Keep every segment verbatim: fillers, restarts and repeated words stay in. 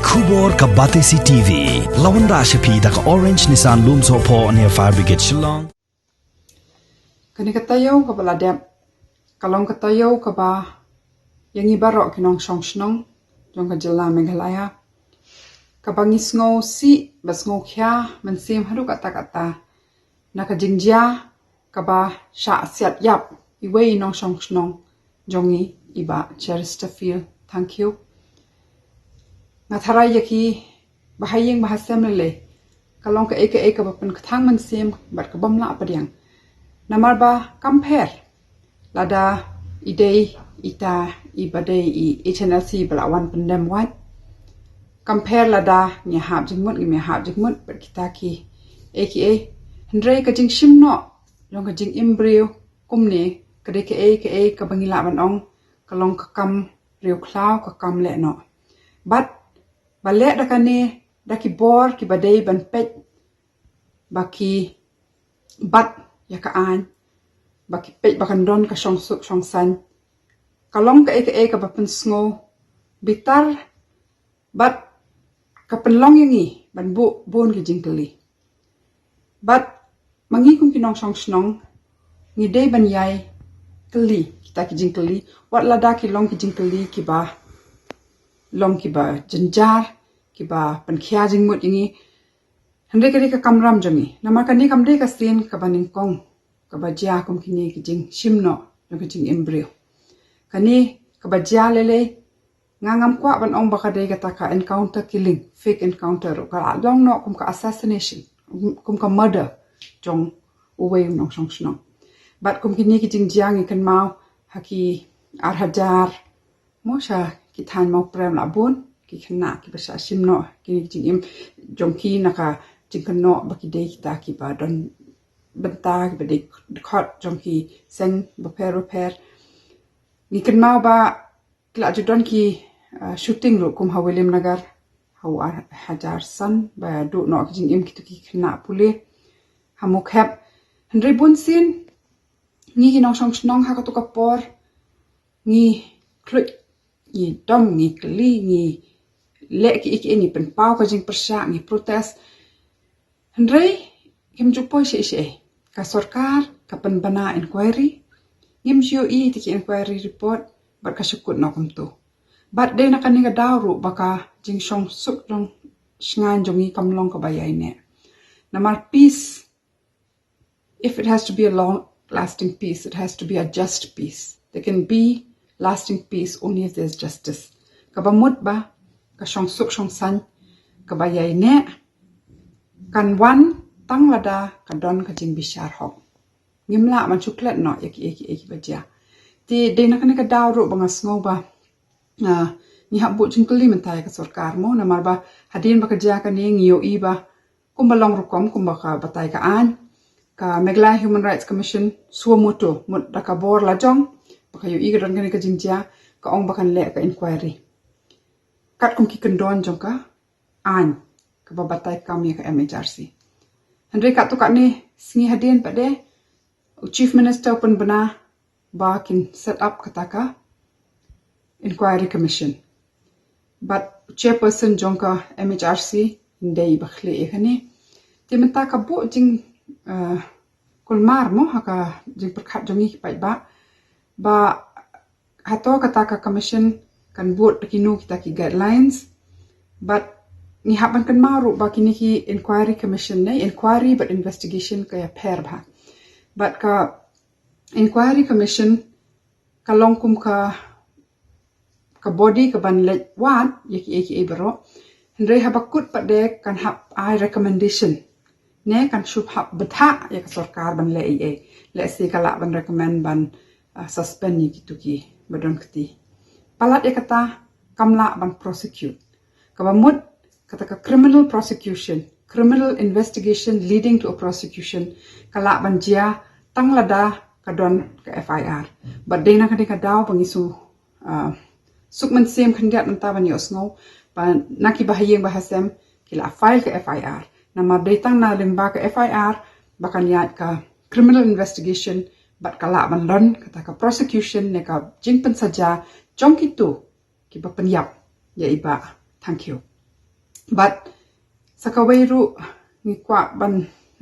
Khubor ka Batesi T V. La wanrah sha phi da ka Orange Nissan Lumsohphoh near Fire Brigade Shillong. Kane ka taïew kaba la dep ka long ka taïew kaba ïa ngi baroh ki nongshong shnong jong ka jylla Meghalaya, kaba ngi sngew sih bad sngew khia mynsiem haduh katta katta na ka jingjia kaba shah siat ïap iwei i nongshong shnong jong ngi, i Bah Cheristerfield Thangkhiew. Nga tharai ïa ki bahaïing bahasem lei lei, ka long kaei kaei kaba pynkthang mynsiem bad ka bym lah pdiang. Namar ba kam pher lada i dei ita iba dei i H N L C ba la wan pyndem wad. Kam pher lada ngi hap jingmut, ngim hap jingmut bad kita kiei kiei. Hynrei ka jingshim noh jong ka jingim briew kumne ka dei kaei kaei kaba ngi lah ban ong ka long ka kam riewkhlaw, ka kam leh noh. Bad ba leh da kane da ki bor kiba dei ban peit ba ki bat ïa ka aiñ, ba ki peit ba kan don ka shongsuk shongsaiñ. Ka long kaei kaei kaba pynsngew bitar bad ka pynlong ïa ngi ban buh bun ki jingkylli. Bad ma ngi kum ki nongshong shnong ngi dei ban ïai kylli kita ki jingkylli, wat lada ki long ki jingkylli kiba long kiba jynjar, kiba pynkhia jingmut ïa ngi. Hynrei ka dei ka kamram jong ngi, namar kane kam dei ka sien kaba nyngkong kaba jia kum kine ki jingshim noh jong ka jingim briew. Kane kaba jia lei lei, nga ngam kwah ban ong ba ka dei kata ka encounter killing, fake encounter ruh, ka la long noh kum ka assassination, kum ka murder jong uwei u nongshong shnong. Bad kum kine ki jingjia ngi kynmaw ha ki ar hajar mo sha ki thaiñ Mawprem la bun ki khynnah kiba shah shim noh kine ki jingim jong ki na ka jingkynnoh ba ki dei kita kiba don bynta, kiba dei dkhot jong ki seng bapher bapher. Ngi kynmaw ba ki la ju don ki, uh, shooting ruh kum ha Williamnagar ha u ar hajar san ba duh noh ki jingim kitu ki khynnah pule ha Mukhep. Hynrei bun sien ngi ki nongshong shnong ha katu ka por ngi khluit, ngi dom, ngi kylli, ngi leh kiei kiei, ngi pynpaw ka jingpyrshah, ngi protest. Hynrei kim ju poi shisha. Ka sorkar ka pynbna inquiry, ngim ju ïohi ïa ki inquiry report bad ka shu kut noh kumtu. Bad dei na kane ka daw ruh ba ka jingshongsuk jong shngaiñ jong ngi kam long kaba ïaineh. Namar peace, if it has to be a long lasting peace, it has to be a just peace. There can be lasting peace only if there's justice. Kaba mut ba ka shongsuk shongsaiñ kaba ïaineh kan wan tang lada ka don ka jingbishar hok. Ngim lah ban shu klet noh ïa kiei kiei kiba jia. Te dei na kane ka daw ruh ba nga sngew ba, ah, ngi hap buh jingkylli mynta ïa ka sorkar mo, namar ba hadien ba ka jia kane ngi ïohi ba kumba long rukom, kumba ka batai ka aiñ, ka Meghalaya Human Rights Commission suo motu mut da ka bor la jong ba ka ïohi ka don kane ka jingjia, ka ong ba kan leh ka inquiry katkum ki kyndon jong ka aiñ kaba batai kam ïa ka M H R C. Hynrei katto katne sngi hadien pat de u Chief Minister u pynbna ba kin set up kata ka inquiry commission. Bad chairperson jong ka M H R C ym dei ba khlieh ïa kane. Te mynta ka buh jing, eh, kulmar mo ha ka jingpyrkhat jong ngi ki paidbah ba hato kata ka commission kan bud da kino kita ki guidelines. Bad ngi hap ban kynmaw ruh ba kine ki inquiry commission ne, inquiry bad investigation ka ïapher bha. Bad ka inquiry commission ka long kum ka, ka body ka ban leit wad ïa kiei kiei baroh. Hynrei haba kut pat de kan hap ai recommendation ne kan shu hap bthah ïa ka sorkar ban leh ei ei. Lehse ka lah ban recommend ban, ah, suspend ïa kitu kiba don kti. Palat ïa kata kam lah ban prosecute. Kaba mut kata ka criminal prosecution, criminal investigation leading to a prosecution, ka lah ban jia tang lada ka don ka F I R. Bad dei na kane ka daw ba ngi shu, ah, suk mynsiem khyndiat mynta ban ïohsngew ba na ki bahaïing bahasem ki la file ka F I R. Namar dei tang na lyngba ka F I R ba kan ïaid ka criminal investigation bad ka lah ban don kata ka prosecution ne ka jingpynsaja jong kitu kiba pynïap ïa i Bah Thangkhiew. But sa kawei ruh ngi kwah ban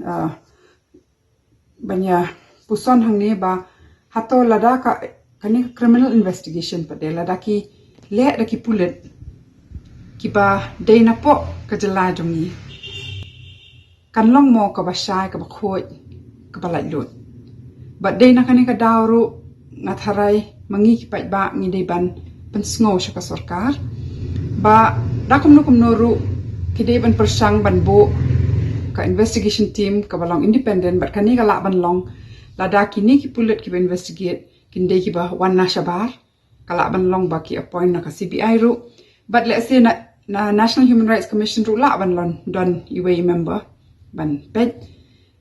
uh, ban ïa puson hangne ba hato lada ka kane ka criminal investigation pat de lada ki leh da ki pulit kiba dei na pok ka jylla jong ngi kan long mo kaba shai kaba khuid kaba laitluid. Bad dei na kane ka daw ruh nga tharai ma ngi ki paidbah ngi dei ban pynsngew sha ka sorkar ba da kumno kumno ruh ki dei ban pyrshang ban buh ka investigation team kaba long independent bad kane ka lah ban long lada kine ki pulit kiba investigate kin dei kiba wan na shabar ka lah ban long ba ki appoint na ka C B I ruh. Bad lehse na, na National Human Rights Commission ruh lah ban long don iwei member ban peit.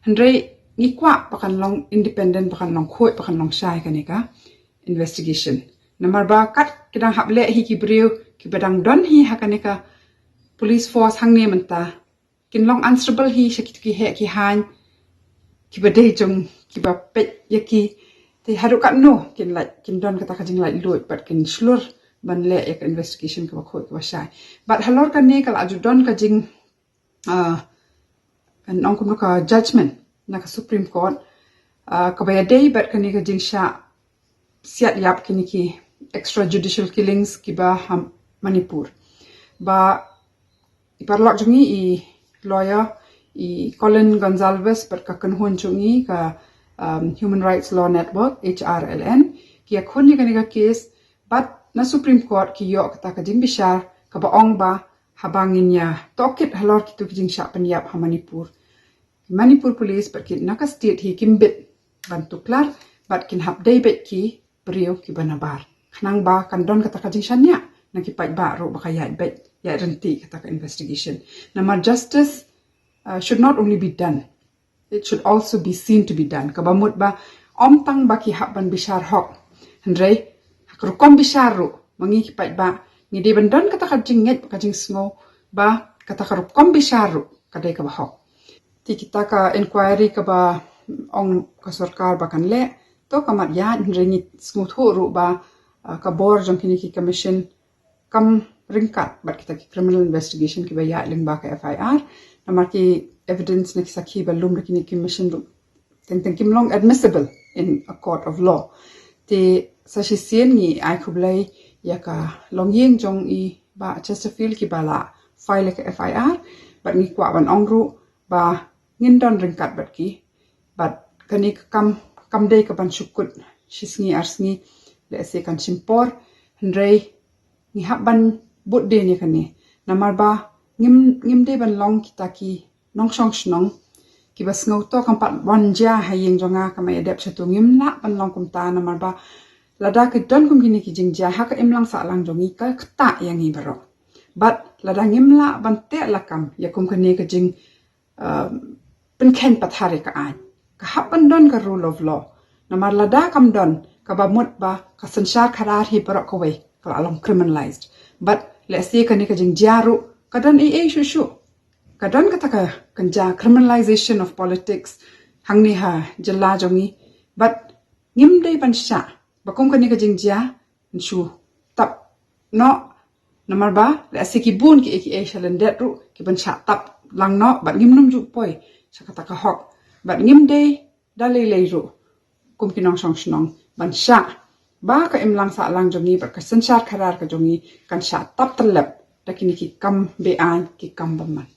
Hynrei ngi kwah ba kan long independent ba kan long khuid ba kan long shai kane ka investigation. Namar ba kat ki dang hap leh hi ki briew kiba dang don hi ha kane ka police force hangne mynta kin long answerable hi sha kito ki heh ki haiñ kiba dei jong kiba peit ïa ki te haduh katno kin lait kin don kata ka jinglaitluid bad kin shlur ban leh ïa ka investigation kaba khuid kaba shai. Bad halor kane ka la ju don ka jing uh, kan ong kumno ka judgment na ka Supreme Court uh, kaba ïadei bad kane ka jingshah siat ïap kine ki extrajudicial killings kiba ha Manipur. Ba i paralok jong ngi i lawyer i Colin Gonsalves bad ka kynhun jong ngi ka um, Human Rights Law Network H R L N ki ïakhun ïa kane ka case bad na Supreme Court ki ïoh kata ka jingbishar kaba ong ba haba ngin ïa tohkit halor kito ki jingshah pynïap ha Manipur. Manipur Police bad kit na ka state hi kim bit ban tuklar bad kin hap dei beit ki briew kiba nabar. Khnang ba kan don kata ka jingshaniah na ki paidbah ruh ba ka ïaid beit ïaid ryntih kata ka investigation. Namar justice uh, should not only be done, it should also be seen to be done. Kaba mut ba ym tang ba ki hap ban bishar hok. Hynrei ha ka rukom bishar ruh ma ngi ki paidbah ngi dei ban don kata ka jingngeit ka jingsngew ba kata ka rukom bishar ruh ka dei kaba hok. Te kita ka inquiry kaba ong ka sorkar ba kan leh to ka mat ïa hynrei ngi sngewthuh ruh ba uh, ka bor jong kine ki commission kam ryngkat bad kita ki criminal investigation kiba ïaid lyngba ka F I R. Namar ki evidence na ki sakhi ba lum da kine ki commission ruh teng teng kim long admissible in a court of law. Te sa shisien ngi ai khublei ïa ka longïing jong i Bah Chesterfield kiba la file ïa ka F I R bad ngi kwah ban ong ruh ba ngin don ryngkat bad ki bad kane ka kam kam dei ka ban shu kut shi sngi ar sngi lehse kan shim por. Hynrei ngi hap ban bud dien ïa kane namar ba ngim ngim dei ban long kita ki nongshong shnong kiba sngew to kam pat wan jia ha ïing jong nga kam ïa dep shatu. Ngim lah ban long kumta namar ba lada ki don kum kine ki jingjia ha ka imlang sahlang jong ngi ka ktah ïa ngi baroh. Bad lada ngim lah ban teh lakam ïa kum kane ka jing uh, pynkheiñ pathar ïa ka aiñ ka hap ban don ka rule of law. Namar lada kam don kaba mut ba ka synshar khadar hi baroh kawei ka la long criminalized. Bad lehse kane ka jingjia ruh ka don ei ei shuh shuh ka don kata ka kynja criminalization of politics hangne ha jylla jong ngi. Bad ngim dei ban shah ba kum kane ka jingjia yn shu tap noh. Namar ba lehse ki bun ki A K A sha lyndet ruh ki ban shah tap lang noh bad ngim nym ju poi sha kata ka hok. Bad ngim dei da lei lei ruh kum ki nongshong shnong ban shah ba ka imlang sahlang jong ngi bad ka synshar khadar ka jong ngi kan shah tap tyllep da kine ki kam beaiñ ki kam bymman.